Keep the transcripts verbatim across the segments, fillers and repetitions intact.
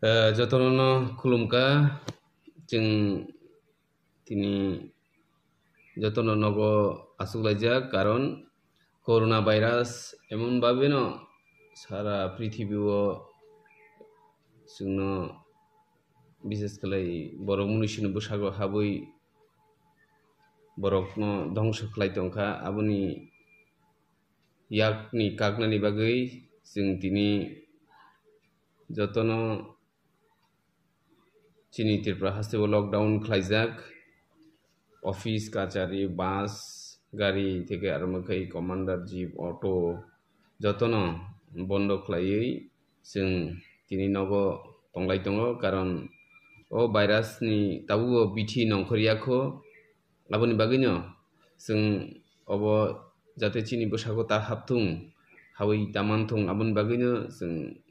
Eh, jotono no khulumkha. Chwng tini jotono nogo achuklaijak, karon corona virus emon babeno sara prithibi o chwngno, bises khlai borok munisini bwsago habwi borokno dhongso khlai tongkha. Aboni yakni kaknani bagwi chwng tini jotono chini Tripura hasteo lockdown khlaijak. Office, kachari, bus, gari theke aro mwkhai commander jeep, auto jotono bondo khlaiwi chwng tini nogo tonglai tongo, karon o virus ni tabuk o bithi nongkhor yakho. Aboni bagwino chwng obo jate chini bwsago ta hapthung, habwi ta manthung, aboni bagwino chwng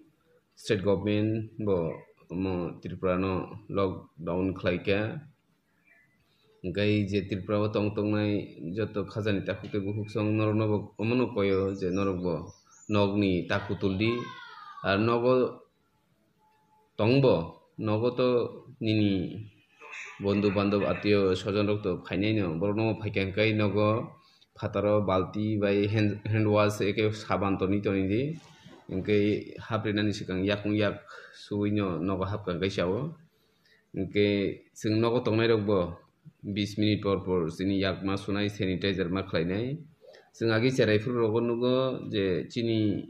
state government bo omo Tripura no lockdown khlaikha. Hwnkhe je Tripura o tong tongnai joto khajani takhuk tei bukhuk song norokno bo omono koyo je norok bo nokni ta kutuldi. Ar nogo tongbo, nogo to nini bondhu bandhob, atio sojon rok to phainaino, borok nogo phaikha hwnkhe nogo phataro balti bai hand, hand wash eke saban toni toni di, hwnkhe haprinani swkang yakung yak suwino nogo hapkha hwnkhe sao. Hwnkhe chwng nogo tongnai rokbo bis minute por por chini yakma sunai, sanitizer ma khlainai. Chwng agi cherai phuru rogo nugo je chini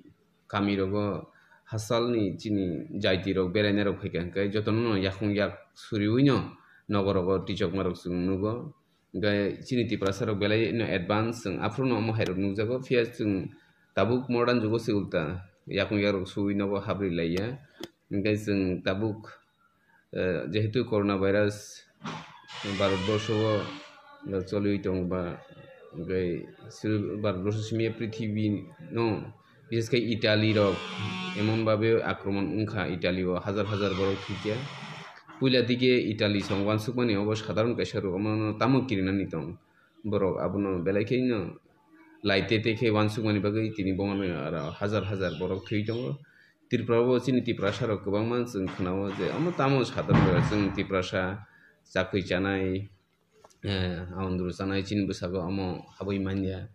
kami rogo hasalni chini jaiti rok berainai rok phaikha hwnkhe jotono no yakung yak suriwino nogo rogo tichokma rok chwng nugo. Hwnkhe chini Tiprasa rok belai no advance, chwng aphuru no omo hai rok nukjago, phiya chwng tabuk modern jugo se ulta yakung yak rok suwi nogo habri laiya. Hwnkhe chwng tabuk eh, jehetu corona virus Bharatborsho o choliwi tongo ba, hwnkhe siri Bharatborsho simi prithibi no, bises khe Italy rok emon babe akromon wngkha, Italy o hajar hajar borok thwikha. Puila dige Italy song uansukmani obo sadharon kaisa rok, omono tamo kirinani tong borok, abono belai khe no laite te khe uansukmani bagwi tini boman aro hajar hajar borok thwi tongo. Tripura o chini Tiprasa rok kwbangma chwng khwnao je omo tamo sador chwng Tiprasa chakwi chanai, eh, aondru chanai chini bwsago omo habwi manya.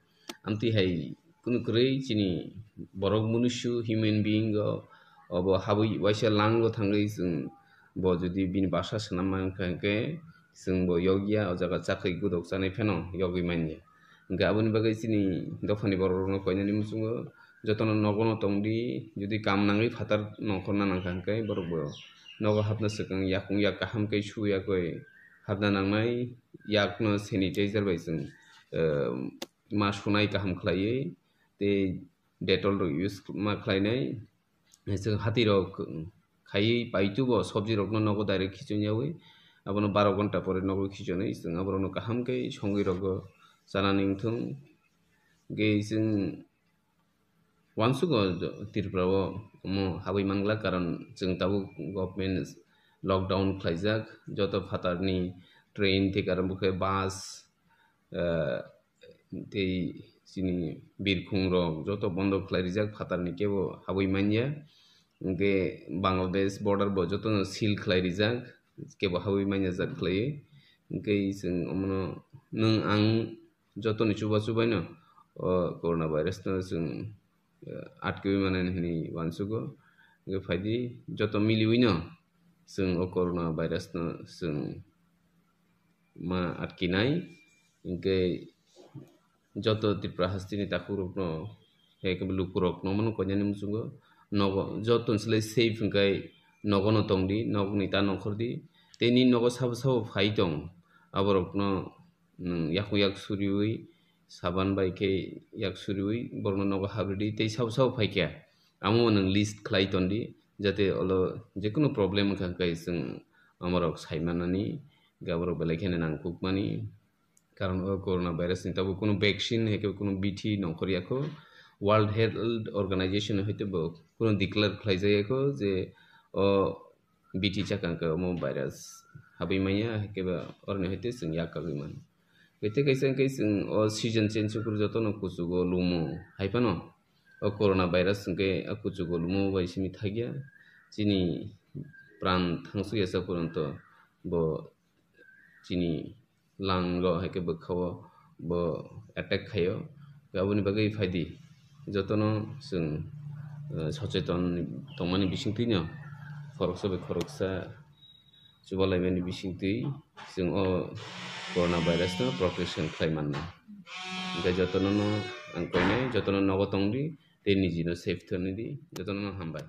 Amtwi hai kunu kwrwi chini borok munusu human being o obo habwi waisa lango thangwi chwng bo jodi bini basa swnam mankha hwnkhe chwng bo yokya o jaga chakwi gudok chanai phano yogwi manya. Hwnkhe aboni bagwi chini dophani borok rokno koinani muchungo jotono nogo no tongdi, jodi kam nangwi phatar nongkhor na nangkha hwnkhe borok bo nogo hapna swkang yakung yak kaham khe suya koi hapna nangnai, yakno sanitizer bai chwng, eh, ma sunai kaham khlaiwi tei Dettol rok use ma khlainai. Chwng hati rok khaiwi paitubo sobji rokno nogo direct khichonyawi abono baro ghonta pore nogo khichonwi chwng aborokno kaham khe songwi rogo chanani wngthung. Hwnkhe chwng uansugo Tripura o omo habwi mangla, karon chwng tabuk government lockdown khlaijak, joto phatarni train thik aro bwkhe bus, eh, tei chini birkhung rok joto bondo khlai rijak, phatarni kebo habwi manya. Hwnkhe Bangladesh border bo jotono seal khlai rijak, kebo habwi manya jat khlaiwi. Hwnkhe chwng omono nwng ang jotoni chuba chubaino o corona virus no chwng, eh, atkiwi mani hinwi uansugo. Hwnkhe phaidi joto miliwino chwng o corona virus no chwng ma atkinai. Hwnkhe joto Tripura hasteni takhukrokno, hai khe lukurokno omono koinani muchungo nogo joto selai safe hwnkhe nogono tongdi, nogni ta nongkhordi. Tei nini nogo sabo sabo phai tong, aborokno nwng yakung yak suriwi, saban bai khe yak suriwi borokno nogo habridi, tei sabo sabo phaikha amo nwng list khlai tondi, jate olo jekunu problem wngkha hwnkhe chwng amorok saimanani, hwnkhe aborok belai kheno nangkukmani. Karon o corona virus ni tabuk kunu vaccine hai khe kunu bithi nongkhor yakho. World Health Organization hai tei bo kunu declare khlai jakha je o bithi chakang khe omo virus habwi manya, hai khe ba oroni hai tei chwng yak kagwi mano. Kete kaisa hwnkhe chwng o season change wngkhe jotono kuchugo lumo hai phano o corona virus hwnkhe o kuchugo lumo bai simi thakya. Chini pran thangsuk ya sa porjonto bo chini lango hai khe bwkhao bo attack khaio. Aboni bagwi phaidi jotono chwng, eh, socheton tongmani bisingtwino khoroksa bai khoroksa chubalaimani bisingtwi chwng o corona virus no protection khlai manna. Hingkhe jotono no ang koinai jotono nogo tongdi tei nijino safe thwngdi, jotono no hambai.